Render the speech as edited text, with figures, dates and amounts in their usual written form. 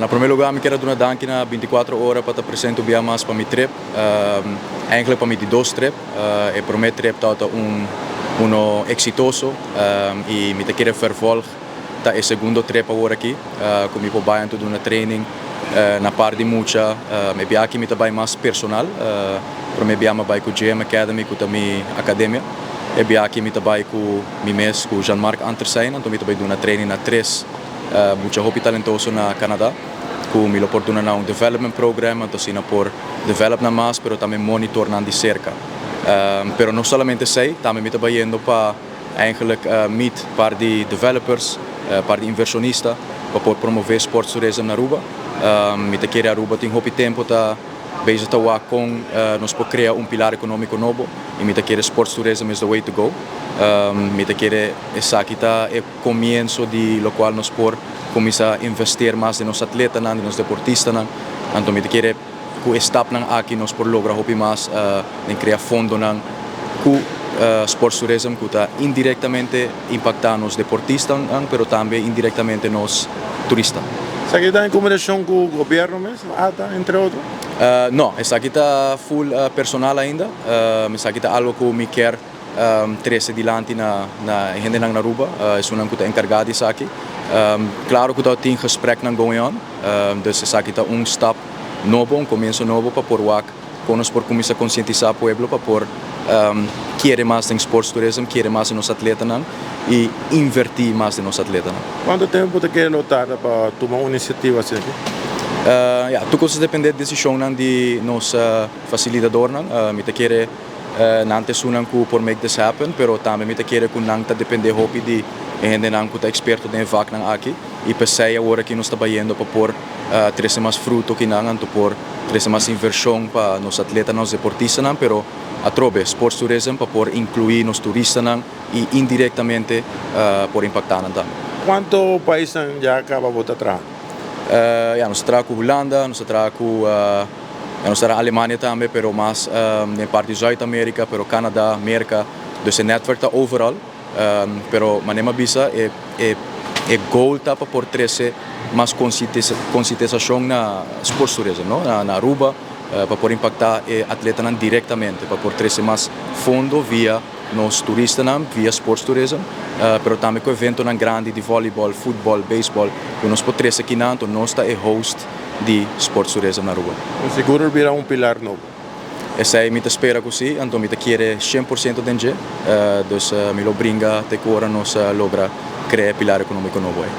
Na prome lugar mi kier a duna danki na 24 Ora pa ta presente un bia mas pa mi trip. Eigenlijk pa mi di dos trip. E prome trip tabata un uno exitoso y mi ta kere vervolg ta e segundo trip awor aki cu mi por bay anto duna training na par di mucha. E bia aki mi ta bay mas personal. Prome bia mi a bay cu JM Academy cu ta mi academia. E bia aki mi ta bay cu mi mes cu Jean Marc Antersijn anto mi ta bay duna training na tres mucha hopi talentoso na Canada cu mi lo por duna nan un development program anto asina por develop nan mas pero tambe monitor nan di cerca. Pero no solamente esey, tambe mi ta bayendo pa eigenlijk meet par di developers, par di inversionista pa por promove sports tourism na Aruba. Mi ta kere Aruba tin hopi tempo ta bezig ta wak con nos por crea un pilar economico nobo y mi ta kere sports tourism is the way to go. Mi ta kere esaki ta e comienzo di locual nos por cuminsa investeer mas den nos atletanan, den nos deportistanan. Anto mi ta kere cu e stapnan aki nos por logra hopi mas den crea fondonan cu sports tourism cu ta indirectamente impacta nos deportistanan pero tambe indirectamente nos turista. Esaki ta en combinacion cu gobierno mes, ATA entre otro? No, esaki ta full personal ainda. Esaki ta algo cu mi kier trece dilanti na na e hendenan na Aruba, esunnan cu ta encarga di esaki. Claro cu ta tin gespreknan going on, dus esaki ta un stap nobo, un comienzo nobo pa por wak con nos por cuminsa concientisa pueblo pa por kere mas den sports tourism, kere mas den nos atletanan y inverti mas den nos atletanan. Cuanto tempo ta kere lo tarda pa tuma un iniciativa asina aki? Ya, tur cos ta depende di decisionnan di nos facilitadornan. Mi ta kere nan ta esunnan cu por make this happen, pero tambe mi ta kere cu nan ta depende hopi di e hendenan cu ta experto den e vaknan aki y p'esey awor aki nos ta bayendo pa por trece mas fruto kinan, anto por trece mas inversion pa nos atletanan, nos deportistanan, pero atrobe sports tourism pa por inclui nos turistanan y indirectamente por impacta nan tambe. Cuanto paisnan ya caba bo ta traha? Ya, nos ta traha cu Hulanda, nos ta traha cu. Nos ta na Alemania tambe, pero mas den parti Zuid Amerika, pero Canada, Merka. Dus e netwerk ta overal. Pero manera mi a bisa e e e goal ta pa por trese mas concientisacion na sports tourism, no? Na Aruba, pa por impacta e atletanan directamente, pa por trese mas fondo via nos turistanan, via sports tourism, pero tambe cu eventonan grandi di volleyball, futbol, baseball, cu nos por trese akinan, anto nos ta e host di sports tourism na Aruba. Seguro bira un pilar nobo. Esey mi ta spera cu si, anto mi ta kere 100% den dje, dus mi lo bringa te cu ora nos logra crea e pilar economico nobo ey.